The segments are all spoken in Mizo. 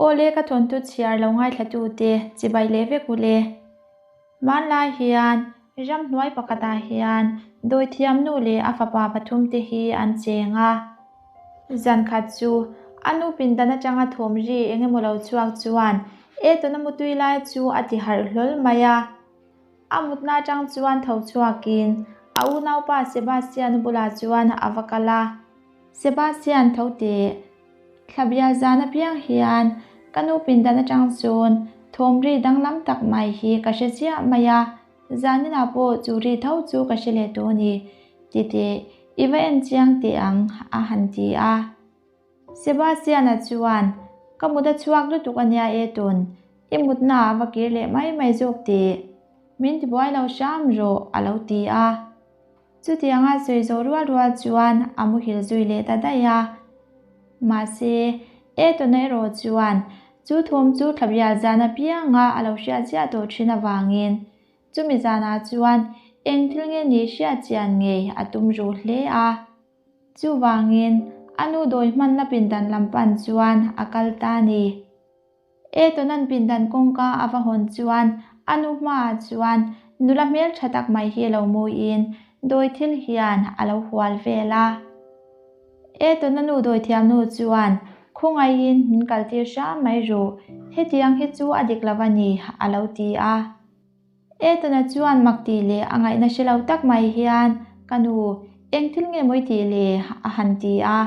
Awle ka thawnthu chhiar lo ngaithlatute chibai leh vek u le. Hmanlai hian ramhnuai pakhatah hian dawithiam nu leh a fapa pathumte hi an cheng a. Zan khat chu a nu pindan atanga thawm ri eng emaw lo chhuak chuan Etona mutui lai chu a ti harh hlawl mai a. A mutna atang chuan tho chhuakin a unaupa Sebastian bulah chuan a va kal a. Sebastian tho teh. Thlabial zan apiang hian ka nu pindan atang chuan thawm ri danglam tak mai hi ka hre chiah mai a, zaninah pawh chu ri tho chu ka hre leh tawh a ni, ti teh i va en chiang teh ang a han ti a. Sebastian-a chuan, Ka mut a chhuak lutuk a nia e tun, i mutna a va kir leh mai mai zawk teh, min tibuai lo hram rawh a lo ti a. Chutianga sawi zawh rual rual chuan a muhil zui leh ta daih a. Mahse, Etona erawh chuan chu thawm chu thlabial zan apianga a lo hriat ziah tawh thin avangin chumi zanah chuan eng thil nge ni hriat chian ngei a tum ruh hle a. Chuvangin, a nu dawi hmanna pindan lam pan chuan a kal ta a ni. Etona'n pindan kawngka a va hawn chuan a nu hmaah chuan nula hmel tha tak mai hi a lo muiin dawi thil hian a lo hual vel a. Etona nu dawithiam nu chuan, Khawngaihin min kaltir hram mai ru, hetiang hi chu a dik lo a ni, a lo ti a. Etana chuan mak tih leh a ngaihna hre lo tak mai hian, Ka nu, eng thil nge mawi tih le? a han ti a.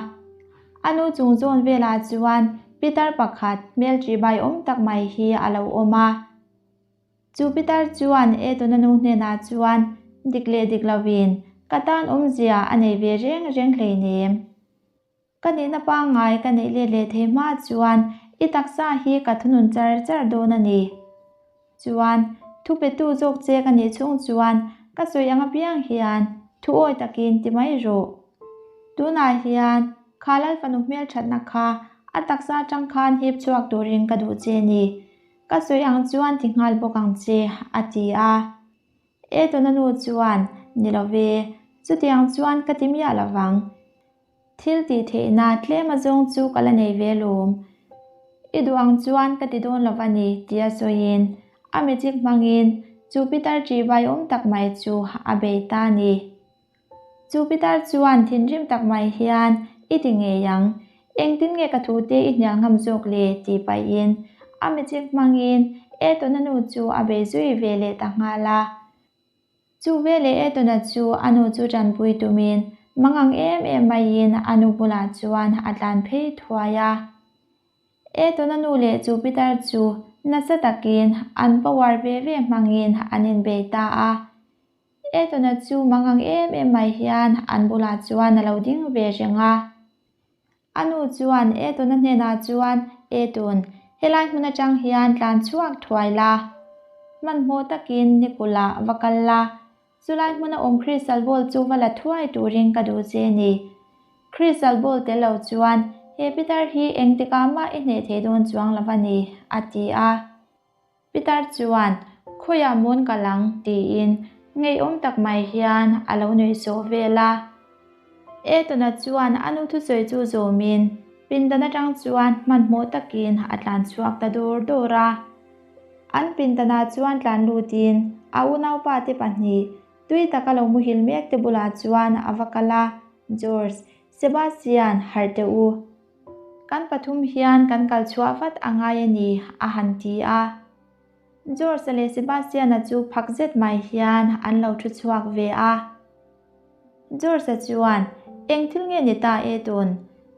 A nu chung zawn velah chuan pitar pakhat hmel ṭihbai awm tak mai hi a lo awm a. Chu pitar chuan Etana nu hnenah chuan, Dik leh dik lovin, ka tan awmzia a nei ve reng reng hleinem. Ka nihna pangngai ka neih let leh thei hma chuan i taksa hi ka thunun char char dawn a ni. Chuan, thu petu zawk che ka nih chhung chuan ka sawi ang apiang hian thu awi takin ti mai rawh. Tunah hian kha Lalfanu hmelthatna kha a taksa atang khan hip chhuak turin ka duh che ni. Ka sawi ang chuan ti nghal bawk ang che, a ti a. E tuna nu chuan, Ni lo ve, chutiang chuan ka ti miah lo vang. Thil tih theihna tlem azawng chu ka la nei ve lawm. I duh ang chuan ka ti dawn lo va ni, tia sawiin a magic hmangin chu pitar ṭihbai awm tak mai chu a bei ta a ni. Chu pitar chuan thinrim tak mai hian, I ti ngei ang, engtin nge ka thute i hnial ngam zawk le? tih pahin a magic hmangin Etona nu chu a bei zui ve leh ta nghal a. Chu veleh Etona chu a nu chu tanpui tumin mangang em em maiin a nu bulah chuan a tlan phei thuai a. Etona nu leh chu pitar chu nasa takin an power ve ve hmangin an inbei ta a. Etona chu mangang em em mai hian an bulah chuan a lo ding ve reng a. A nu chuan Etona hnenah chuan, Eton, helai hmun atang hian tlan chhuak thuai la. Hmanhmawh takin Nikula va kal la. Chulai hmuna awm Crystal Ball chu va la thuai turin ka duh che ni. Crystal Ball tel lo chuan he pitar hi engtikah mah i hneh thei dawn chuang lo a ni, a ti a. Pitar chuan, Khawiah mawn ka lang? tiin ngeiawm tak mai hian a lo nuih sawh vel a. Etona chuan a nu thusawi chu zawmin pindan atang chuan hmanhmawh takin a tlan chhuak ta dur dur a. An pindanah chuan tlan lutin a unaupa te pahnih tui taka lo muhil mek te bulah chuan a va kal a, George, Sebastian, harh teh u. Kan pathum hian kan kal chhuah vat a ngai a ni, a han ti a. George-a leh Sebastian-a chu phak zet mai hian an lo thu chhuak ve a. George-a chuan, Eng thil nge ni ta e tun?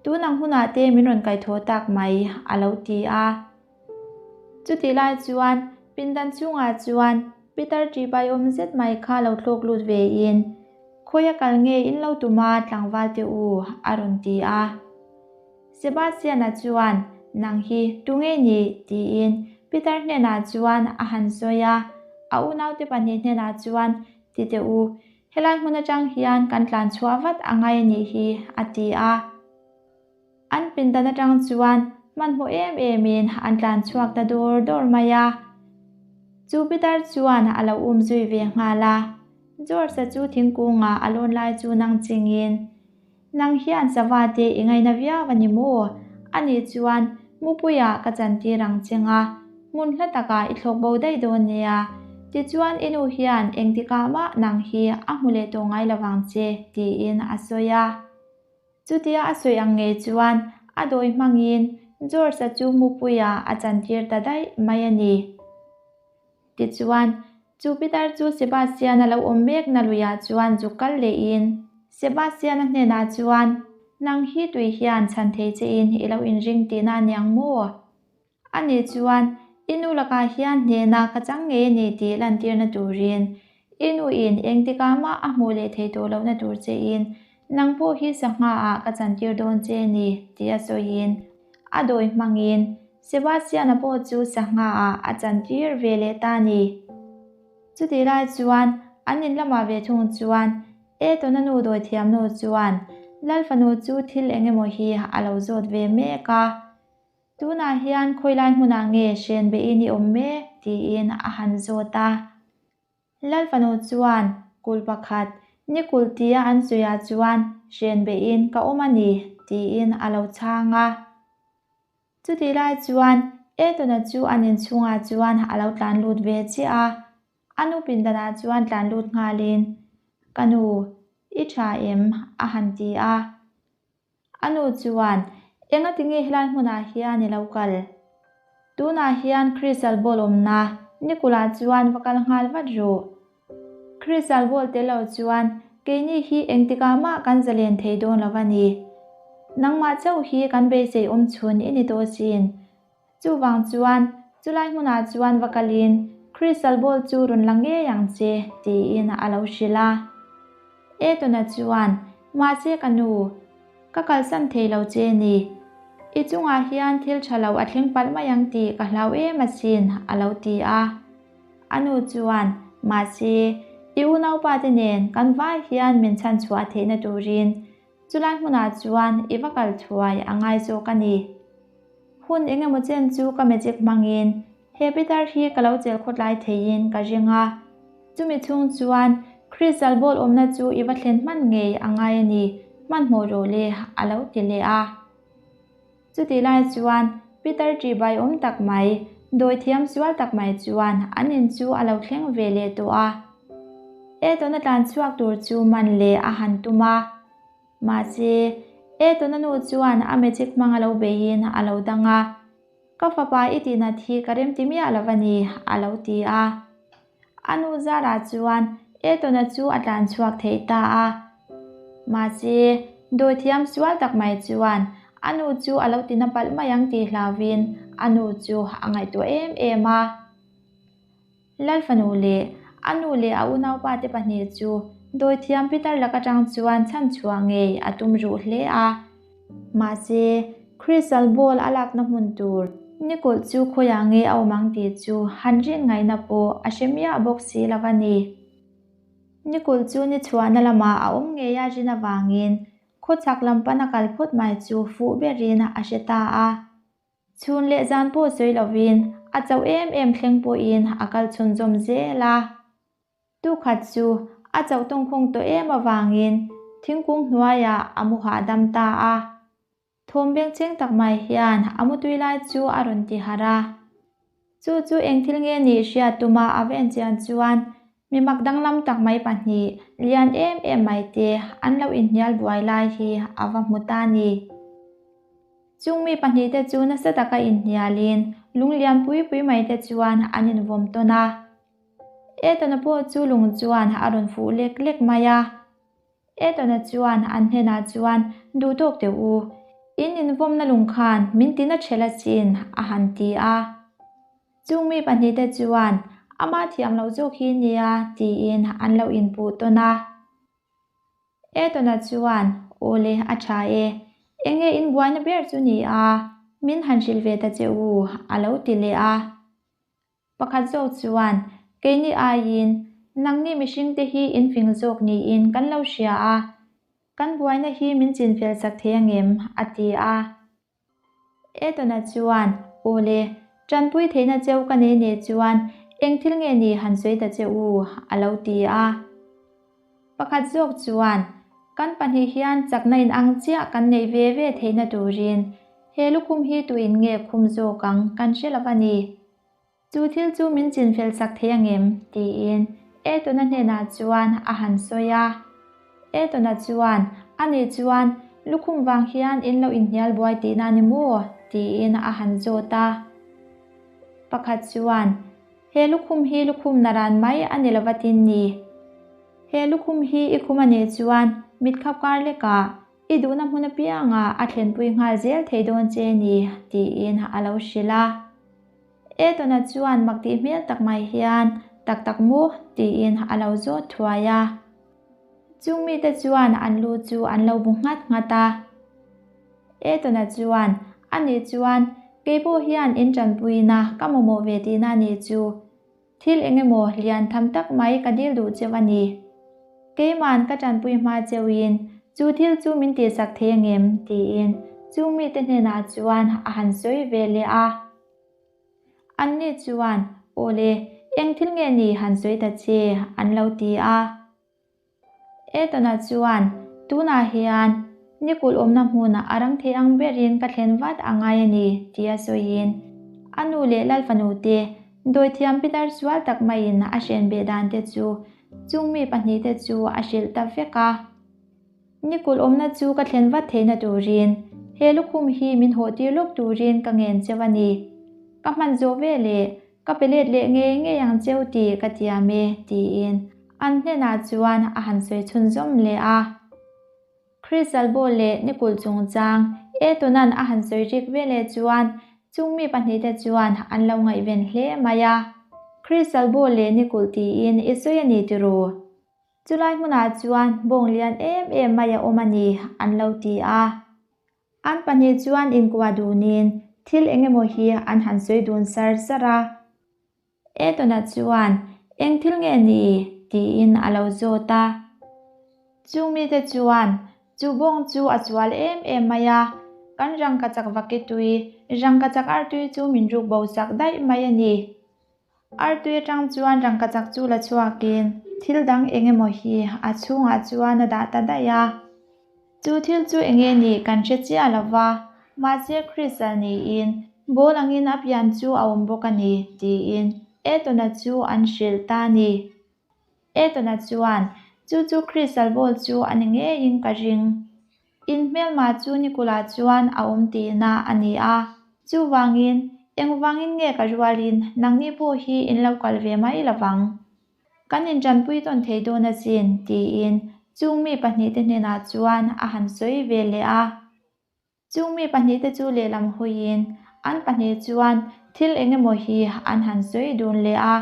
Tun ang hunah te min rawn kaihthawh tak mai, a lo ti a. Chutih lai chuan pindan chungah chuan Peter ṭihbai awm zet mai kha lo thlawk lut vein, Khawi a kal nge in lo tum a tlangval teh u, a rawn ti a. Sebastian-a chuan, Nang hi tu nge ni? tiin Peter hnenah chuan a han sawi a. A unaute pahnih hnenah chuan, Ti teh u, helai hmun atang hian kan tlan chhuah vat a ngai a nih hi, a ti a. An pindan atang chuan hmanhmawh em emin an tlan chhuak ta dawr dawr mai a. Chu pitar chuan a lo um zui ve nghal a. George-a chu thingkungah a lawn lai chu nang chingin, Nang hian sava te i ngaina viau a ni maw? Ani chuan Mupuia ka chantir ang che nga, hmun hla takah i thlawk bo daih dawn nia. Tichuan i nu hian engtikah mah nang hi a hmu leh tawh ngai lovang che, tiin a sawi a. Chutia a sawi ang ngei chuan a dawi hmangin George-a chu Mupuia a chantir ta daih mai a ni. Tichuan, chu pitar chu Sebastian-a lo awm mekna luiah chuan zuk kal lehin Sebastian-a hnenah chuan, Nang hi tui hian chhan thei chein i lo inring tihna a niang maw? Ani chuan, I nu lakah hian hnehna ka chang ngei a ni tih lantirna turin i nuin engtikah mah a hmuh leh thei tawh lohna tur chein nang pawh hi sangha ah ka chantir dawn che a ni tih a sawiin a dawi hmangin Sebastian-a pawh chu sangha ah a chantir ve leh ta a ni. Chutih lai chuan an in lamah ve thung chuan Etona nu dawithiamnu chuan Lalfanu chu thil eng emaw hi a lo zawt ve mek a. Tunah hian khawilai hmunah nge hren bein i awm mek? tiin a han zawt a. Lalfanu chuan kul pakhat, ni kul tia an sawiah chuan hren bein ka awm a ni, tiin a lo chhang a. Chutih lai chuan Etona chu an inchhungah chuan a lo tlan lut ve chiah a. A nu pindanah chuan tlan lut nghalin, Ka nu, i tha em? a han ti a. A nu chuan, Engati nge helai hmunah hian i lo kal? Tunah hian Crystal ball awmna Nikulah chuan va kal nghal vat rawh. Crystal ball tel lo chuan keini hi engtikah mah kan zalen thei dawn lo a ni. Nangmah chauh hi kan beisei awm chhun i ni tawh sin. Chuvang chuan chulai hmunah chuan va kalin Crystal ball chu rawn la ngei ang che, tiin a lo hrilh a. Etona chuan, Mahse ka nu, ka kalsan thei lo che ni. I chungah hian thil tha lo a thleng palh mai ang tih ka hlau em asin, a lo ti a. A nu chuan, Mahse, i unaupa te nen kan vai hian min chhanchhuah theihna turin Chulai hmunah chuan i va kal thuai a ngai zawk a ni. Hun eng emaw chen chu ka magic hmangin he pitar hi ka lo chelh khawtlai theiin ka ring a. Chumi chhung chuan crystal ball awmna chu i va thlen hman ngei a ngai a ni, hmanhmawh rawh le a lo ti leh a. Chutih lai chuan Peter ṭihbai awm tak mai, dawithiam sual tak mai chuan an in chu a lo thleng ve leh tawh a. Etona tlan chhuak tur chu man leh a han tum a. Mahse, Etona nu chuan a magic hmang a lo beiin a lo dang a. Ka fapa i tihnat hi ka remti miah lo a ni, a lo ti a. A nu zarah chuan Etona chu a tlan chhuak thei ta a. Mahse, dawithiam sual tak mai chuan a nu chu a lo tina palh mai ang tih hlauvin a nu chu a ngaihtuah em em a. Lalfanu leh a nu leh a unaupa te pahnih chu dawithiam Peter lak atang chuan chhanchhuah ngei a tum ruh hle a. Mahse, crystal ball a lakna hmun tur Nikulh chu khawiah nge a awm ang tih chu han rin ngaihna pawh a hre miah bawk si lo a ni. Nikulh chu ni chhuahna lamah a awm ngei a rin avangin khawchhak lam pana kal phawt mai chu fuh berin a hre ta a. Chhun leh zan pawh sawi lovin a chauh em em thleng pawhin a kal chhunzawm zel a. Tukhat chu a chauh tawngkhawng tawh em avangin thingkung hnuaiah a mu hahdam ta a. Thawm bengchheng tak mai hian a mutui lai chu a rawn ti harh a. Chu chu eng thil nge nih hriat tuma a va enchian chuan mi mak danglam tak mai pahnih lian em em mai te an lo inhnial buai lai hi a va hmu ta ni. Chung mi pahnihte chu nasa taka inhnialin lung lian pui pui mai te chuan an invawm tawn a. Etona pawh chu lung chuan a rawn fuh lek lek mai a. Etona chuan an hnenah chuan, Duh tawk teh u, in invawmna lung khan min tina ṭhel asin, a han ti a. Chung mi pahnihte chuan, Amah thiam loh zawk hi nia, tiin an lo inpuh tawn a. Etona chuan, Aw le, a ṭha e. Enge in buaina ber chu ni a, min han hrilh ve ta che u, a lo ti leh a. Pakhat zawk chuan, Keini aiin nangni mihringte hi in fing zawk niin kan lo hria a, kan buaina hi min chinfel chak thei angem? a ti a. Etona chuan, Aw le, tanpui theihna cheu ka nei nei chuan eng thil nge ni han sawi ta che u? a lo ti a. Pakhat zawk chuan, Kan pahnih hian chakna inang chiah kan neih ve ve theihna turin. He lukhum hi tuin nge khum zawk ang kan hre lo a ni. Chu thil chu min chinfel sak thei angem? tiin Etona hnenah chuan a han sawi a. Etona chuan, Ani chuan lukhum vang hian in lo inhnial buai tihna a ni maw? tiin a han zawt a. Pakhat chuan, He lukhum hi lukhum naran mai a ni lova tin ni. He lukhum hi i khum a nih chuan mitkhap kar lekah I duhna hmun apiangah a thlenpui nghal zel thei dawn che ni, tiin a lo hrilh a. Etona chuan mak tih hmel tak mai hian, Tak tak maw? tiin a lo zawt thuai a. Chung mite chuan an lu chu an lo bu nghat nghat a. Etona chuan, Anih chuan, kei pawh hian in tanpuina ka mamawh ve tihna a nih chu. Thil eng emaw lian tham tak mai ka dil duh cheu a ni. Keima'n ka tanpui hma cheuin chu thil chu min tihsak thei angem? tiin chung mite hnenah chuan a han sawi ve leh a. Anni chuan, Awle, eng thil nge ni han sawi ta che? an lo ti a. Etona chuan, Tunah hian Nikulh awmna hmunah a rang thei ang berin ka thlen vat a ngai a ni, tia sawiin a nu leh Lal fanute dawithiam pitar sual tak maiin a hren beh dan te chu chung mi pahnihte chu a hrilh ta vek a. Nikulh awmna chu ka thlen vat theihna turin he lukhum hi min hawhtir lawk turin ka ngen cheu a ni. Ka hman zawh veleh Ka pe let leh ngei ngei ang cheu tih ka tiam e, tiin an hnenah chuan a han sawi chhunzawm leh a. Crystal ball leh Nikulh chungchang Etona'n a han sawi rik veleh chuan chung mi pahnihte chuan an lo ngaihven hle mai a. Crystal ball leh Nikulh tiin i sawi a ni tiraw? Chulai hmunah chuan bawng lian em em mai a awm a ni, an lo ti a. An pahnih chuan inkuah dunin thil eng emaw hi an han sawi dun sar sar a. Etona chuan, Eng thil nge ni? tiin a lo zawt a. Chung mite chuan, Chu bawng chu a sual em em mai a, kan rangkachak vaki tui, rangkachak artui chu min ruk bo sak daih mai a ni. Artui atang chuan rangkachak chu la chhuakin thil dang eng emaw hi a chhungah chuan a dah ta daih a. Chu thil chu eng nge nih kan hre chiah lo va, mahse Crystal niin ball angin a pian chu a awm bawk a ni, tiin Etona chu an hrilh ta a ni. Etona chuan, Chu chu Crystal ball chu a ni ngeiin ka ring. In hmelma chu Nikulah chuan a awm tihna a ni a, chuvangin engvangin nge ka rualin nangni pawh hi in lo kal ve mai lovang? Kan inṭanpui tawn thei dawn asin, tiin chung mi pahnihte hnenah chuan a han sawi ve leh a. Chung mi pahnihte chu lehlam hawiin an pahnih chuan thil eng emaw hi an han sawi dun leh a.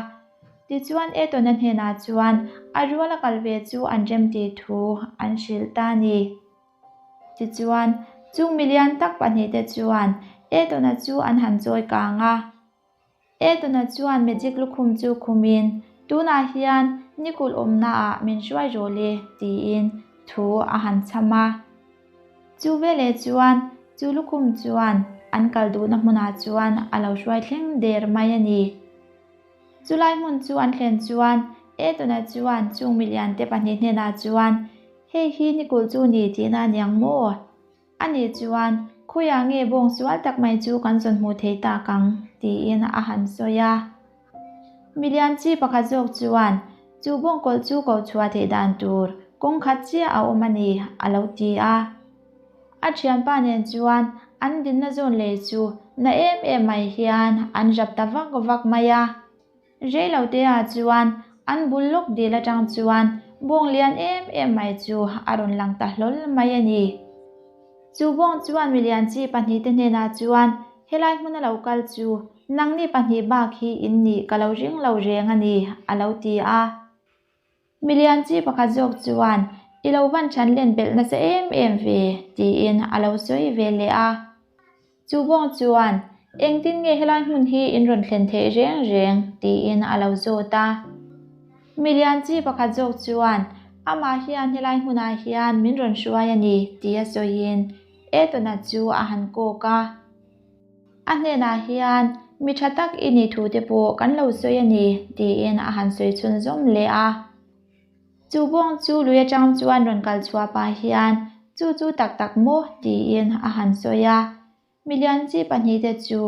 Tichuan Etona hnenah chuan a ruala kal ve chu an rem tih thu an hrilh ta a ni. Tichuan chung milian tak pahnihte chuan Etona chu an han chawi kang a. Etona chuan magic lukhum chu khumin, Tunah hian Nikulh awmnaah min hruai rawh le, tiin thu a han chham a. Chu veleh chuan chu lukhum chuan an kal duhna hmunah chuan a lo hruai thleng der mai a ni. Chulai hmun chu an thlen chuan Etona chuan chung miliante pahnih hnenah chuan, Hei hi Nikulh chu ni tihna a niang maw? A nih chuan, Khawiah nge bawng sual tak mai chu kan zawn hmuh thei tak ang? tiin a han sawi a. Milian chi pakhat zawk chuan, Chu bawng kawlh chu koh chhuah theih dan tur kawng khat chiah a awm a ni, a lo ti a. A thianpa nen chuan an dinna zawn lei chu na em em mai hian an rap ta vak vak mai a. Reilotea chuan an bul lawk dil atang chuan bawng lian em em mai chu a rawn lang ta hlawl mai a ni. Chu bawng chuan milian chi pahnihte hnenah chuan helai hmuna lo kal chu nangni pahnih bak hi in nih ka lo ring lo reng a ni a lo ti a. Milian chi pakhat zawk chuan I lo van chhan len belh nasa em em ve tiin a lo sawi ve leh a. Chu bawng chuan Engtin nge helai hmun hi in rawn thlen theih reng reng? tiin a lo zawt a. Milian chi pakhat zawk chuan Amah hian helai hmunah hian min rawn hruai a ni tia sawiin Etona chu a han kawk a. A hnenah hian, Mi tha tak i nih thu te pawh kan lo sawi a ni, tiin a han sawi chhunzawm leh a. Chu bawng chu lui atang chuan rawn kal chhuah pah hian, Chu chu tak tak maw? tiin a han sawi a. Milian chi pahnihte chu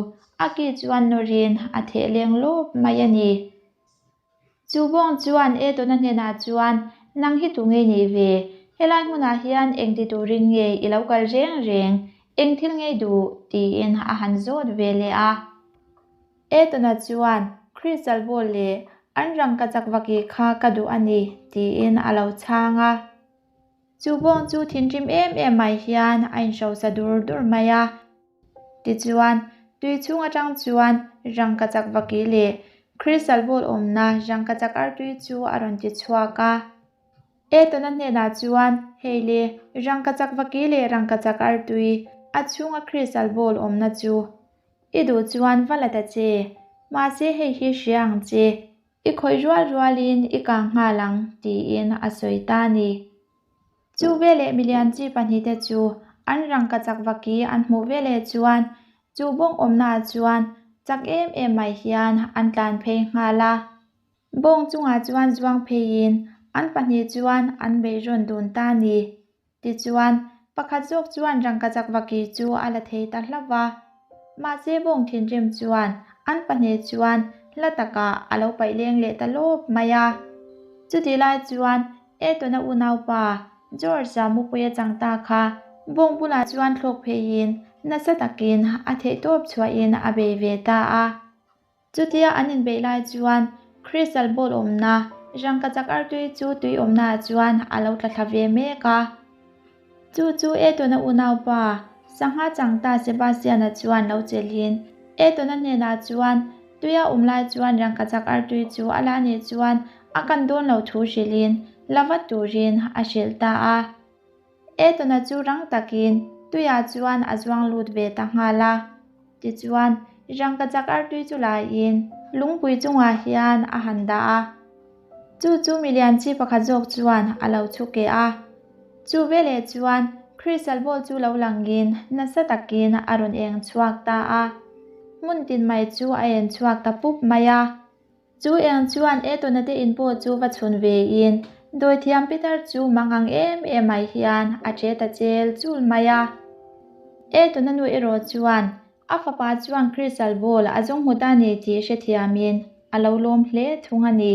a ki chuan nawrin a theh leng lawp mai a ni. Chu bawng chuan Etona hnenah chuan, Nang hi tu nge nih ve? Helai hmunah hian eng ti turin nge i lo kal reng reng? Eng thil ngei duh? tiin a han zawt ve leh a. Etona chuan, Crystal ball leh an rangkachak vaki kha ka duh a ni, tiin a lo chhang a. Chu bawng chu thinrim em em mai hian a inhrosa dur dur mai a. Tichuan, tui chhung atang chuan rangkachak vaki leh crystal ball awmna rangkachak artui chu a rawn ti chhuak a. Etona hnenah chuan, Hei le, rangkachak vaki leh rangkachak artui, a chhunga crystal ball awmna chu i duh chuan va la ta che. Mahse hei hi hria ang che, I khawih rual rualin i kang nghal ang, tiin a sawi ta a ni. Chu veleh milian chi pahnihte chu an rangkachak vaki an hmuh veleh chuan chu bawng awmnaah chuan chak em em mai hian an tlan phei nghal a. Bawng chungah chuan zuang pheiin an pahnih chuan an beihrawn dun ta a ni. Tichuan, pakhat zawk chuan rangkachak vaki chu a la thei ta hlauh va. Mahse bawng thinrim chuan an pahnih chuan hla takah a lo paih leng leh ta lawp mai a. Chutih lai chuan Etona unaupa George-a mupui a chang ta kha bawng bulah chuan thlawk pheiin nasa takin a theihtawp chhuahin a bei ve ta a. Chutia an inbeih lai chuan Crystal ball awmna rangkachak artui chu tui awmnaah chuan a lo tla thla ve mek a. Chu chu Etona unaupa Sangha changta Sebastian-a chuan lo chelhin Etona hnenah chuan tuia awm lai chuan rangkachak artui chu a la nih chuan a kan dawn lo thu hrilhin la vat turin a hrilh ta a. Etona chu rang takin tuiah chuan a zuang lut ve ta nghal a. Tichuan, rangkachak artui chu laiin lungpui chungah hian a han dah a. Chu chu milian chi pakhat zawk chuan a lo chhu keh a. Chu veleh chuan crystal ball chu lo langin nasa takin a rawn eng chhuak ta a. Hmun tin mai chu a en chhuak ta pup mai a. Chu eng chuan Etona te in pawh chu va chhun ve in dawithiam Peter chu mangang em em mai hian a che ta chel chul mai a. Etona nu erawh chuan a fapa chuan crystal ball a zawng hmu ta ni tih hrethiam in a lo lawm hle thung a ni.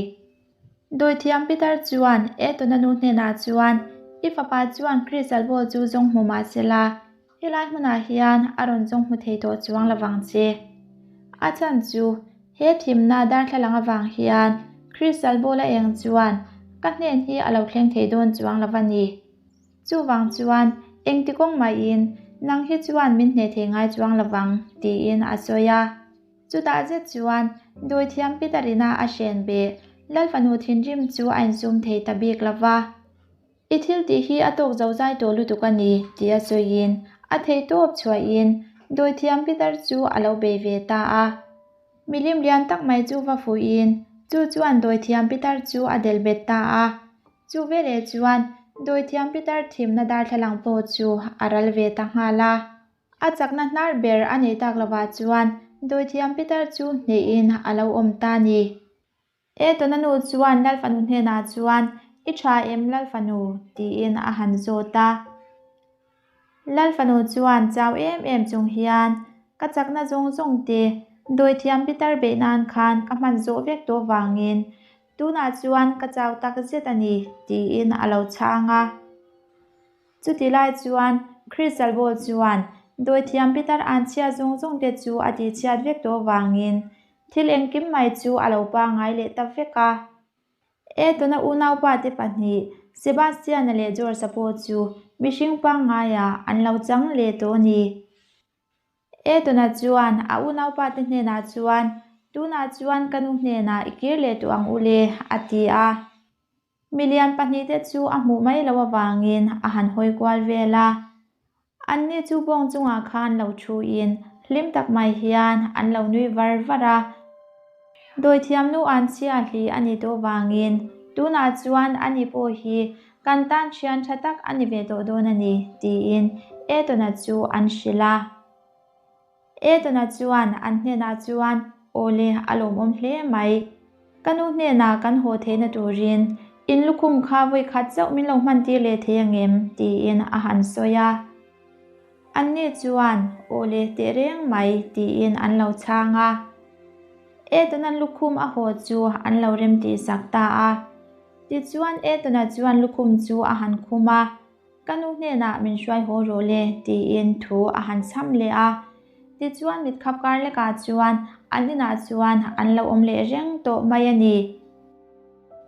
Dawithiam Peter chuan Etona nu hnenah chuan I fapa chuan crystal ball chu zawng hmu mah sela Helai hmunah hian a rawn zawng hmu thei tawh chuang lovang che. A chhan chu he thimna darthlalang avang hian Crystal ball a eng chuan ka hnen hi a lo thleng thei dawn chuang lo va ni. Chuvang chuan engti kawng mahin nang hi chuan min hneh thei ngai chuang lovang tiin a sawi a. Chutah zet chuan dawithiam Peter-ina a hren beh Lalfanu thinrim chu a insum thei ta bik lova. I thil tih hi a tawk zo zai tawh lutuk a ni, tia sawiin a theihtawp chhuahin dawithiam Peter chu a lo bei ve ta a. Milim lian tak mai chu va fuihin chu chuan dawithiam Peter chu a delh bet ta a. Chu veleh chuan dawithiam Peter thimna darthlalang pawh chu a ral ve ta nghal a. A chakna hnar ber a neih tak lovah chuan dawithiam Peter chu hnehin a lo awm ta a ni. E tuna nu chuan Lalfanu hnenah chuan, I tha em Lalfanu? tiin a han zawt a. Lalfanu chuan chau em em chung hian, Ka chakna zawng zawng te, dawithiam pitar beih nan khan ka hman zawh vek tawh vangin tunah chuan ka chau tak zet a ni, tiin a lo chhang a. Chuti lai chuan Crystal Ball chuan dawithiam pitar anchhia zawng zawng te chu a tihchhiat vek tawh vangin Thil engkim mai chu a lo pangngai leh ta vek a. E tuna unaupa te pahnih, Sebastian-a leh George-a pawh chu mihring pangngaiah an lo chang leh tawh a ni. E tuna chuan a unaupa te hnenah chuan, Tunah chuan ka nu hnenah i kir leh tawh ang u le, a ti a. Milian pahnihte chu a hmuh mai loh avangin a han hawi kual vel a. Anni chu bawng chungah khan lo thuin hlim tak mai hian an lo nui var var a. Dawithiam nu an chhia hli a ni tawh vangin tunah chuan ani pawh hi kan tan thian tha tak a ni ve tawh dawn a ni, tiin Etona chu an hrilh a. Etona chuan an hnenah chuan, Awle, a lawmawm hle mai. Ka nu hnenah kan haw theihna turin in lukhum kha vawi khat chauh min lo hman tir leh thei angem? tiin a han sawi a. Anni chuan, Aw le teh reng mai, tiin an lo chhang a. Ethan-a'n lukhum a haw chu an lo remtihsak ta a. Tichuan Ethan-a chuan lukhum chu a han khum a, Ka nu hnenah min hruai haw rawh le, tiin thu a han chham leh a. Tichuan mitkhap kar lekah chuan an inah chuan an lo awm leh reng tawh mai a ni.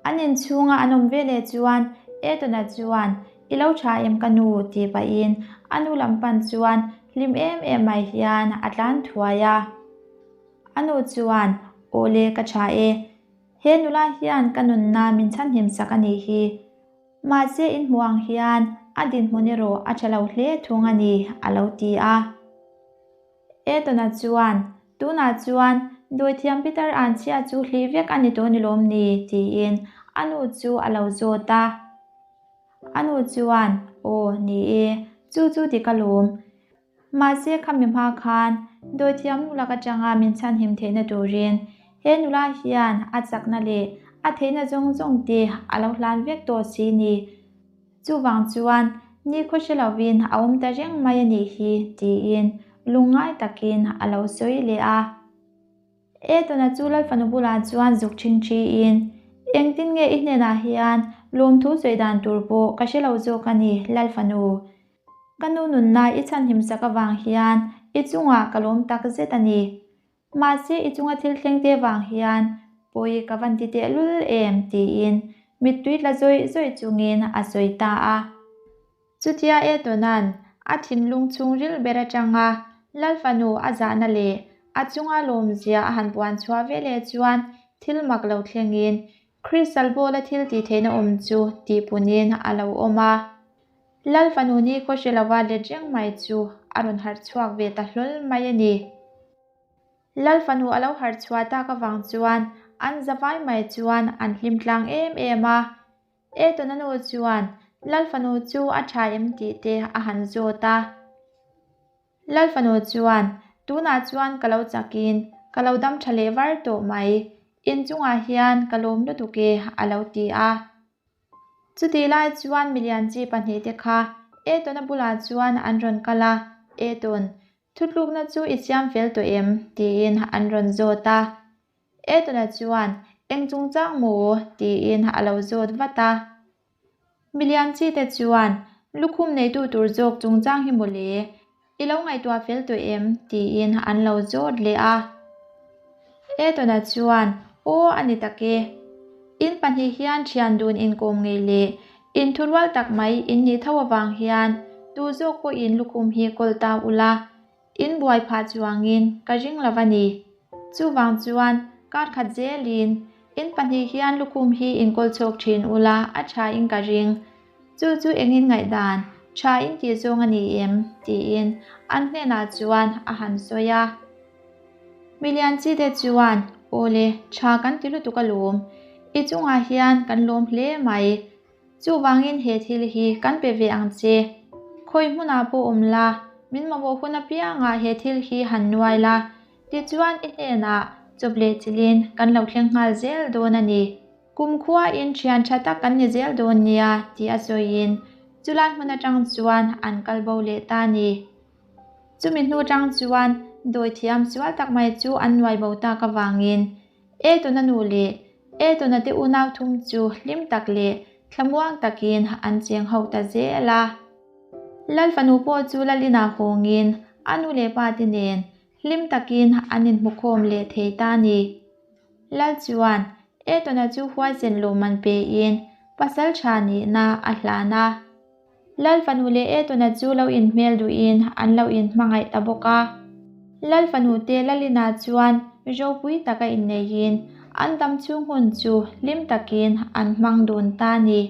An inchhunga an awm veleh chuan Ethan-a chuan, I lo tha em ka nu? tih pahin a nu lam pan chuan hlim em em mai hian a tlan thuai a. A nu chuan, Aw le, ka tha e. He nula hian ka nunna min chhanhim sak a nih hi. Mahse inhmuh ang hian a dinhmun erawh a tha lo hle thung a ni, a lo ti a. Etona chuan, Tunah chuan dawithiam Peter Anchhia chu hlih vek a ni tawh ni lawm ni? tiin a nu chu a lo zawt a. A nu chuan, Aw, ni e, chu chu dik alawm. Mahse khami hma khan dawithiam nu lak atanga min chhanhim theihna turin he nula hian a chakna leh a theihna zawng zawng te a lo hlan vek tawh si ni. Chuvang chuan nikhaw hre lovin a awm ta reng mai a nih hi tiin lungngai takin a lo sawi leh a. Etona chu Lalfanu bulah chuan zuk ṭhingṭhiin, Engtin nge i hnenah hian lawmthu sawi dan tur pawh ka hre lo zawk a ni, Lalfanu. Ka nu nunna i chhanhim sak avang hian i chungah ka lawm tak zet a ni. Mahse i chunga thil thleng te vang hian pawi ka van ti tehlul em tiin mittui tla zawih zawih chungin a sawi ta a. Chutia Etona'n a thinlung chhungril ber atanga Lalfanu a zahna leh a chunga lawmzia a han puan chhuah veleh chuan thil mak lo thlengin Crystal ball-a thil tih theihna awm chu tihpunin a lo awm a. Lal fanu ni khaw hre lova let reng mai chu a rawn harh chhuak ve ta hlawl mai a ni. Lal fanu a lo harh chhuah tak avang chuan an zavai mai chuan an hlim tlang em em a. Etona nu chuan Lal fanu chu a tha em tih te a han zawt a. Lal fanu chuan, Tunah chuan ka lo chakin ka lo dam tha leh var tawh mai, inchungah hian ka lawm lutuk e a lo ti a. Chutih lai chuan milian chi pahnihte kha Etona bulah chuan an rawn kal a, Eton, thutlukna chu i siam fel tawh em? tiin an rawn zawt a. Etona chuan, Eng chungchang maw? tiin a lo zawt vat a. Milian chi te chuan, Lukhum neitu tur zawk chungchang hi mawle, i lo ngaihtuah fel tawh em? tiin an lo zawt leh a. Etona chuan, Aw a ni tak e. In pahnih hian thian dun inkawm ngei leh inthurual tak mai in nih tho avang hian tu zawk pawhin lukhum hi kawl ta ula, In buai phah chuangin ka ring lo a ni. Chuvang chuan kar khat zelin in pahnih hian lukhum hi inkawl chhawk thin ula a tha in ka ring. Chu chu engin ngaihdan tha in tih zawng a ni em? tiin an hnenah chuan a han sawi a. Milian chi te chuan, Awle, tha kan ti lutuk alawm. I chungah hian kan lawm hle mai. Chuvangin he thil hi kan pe ve ang che. Khawi hmunah pawh awm la, min mamawh hun apiangah he thil hi han nuai la, tichuan i hnenah chawp leh chilhin kan lo thleng nghal zel dawn a ni. Kumkhuain thian tha tak kan ni zel dawn nia tih a sawiin chulai hmun atang chuan an kal bo leh ta a ni. Chumi hnu tang chuan dawithiam sual tak mai chu an nuai bo tak avangin Etona nu leh Etona te unau thum chu hlim tak leh thlamuang takin an cheng ho ta zel a. Lal fanu pawh chu Lalina hawngin a nu leh pa te nen hlim takin an inhmukhawm leh thei ta a ni. Lal chuan Etona chu huaisen lawmman pein pasal tha nihna a hlan a. Lal fanu leh Etona chu lo inhmel duhin an lo inhmangaih ta bawk a. Lal fanu te Lalina chuan ropui taka inneihin an dam chhung hun chu hlim takin an hmang dun ta a ni.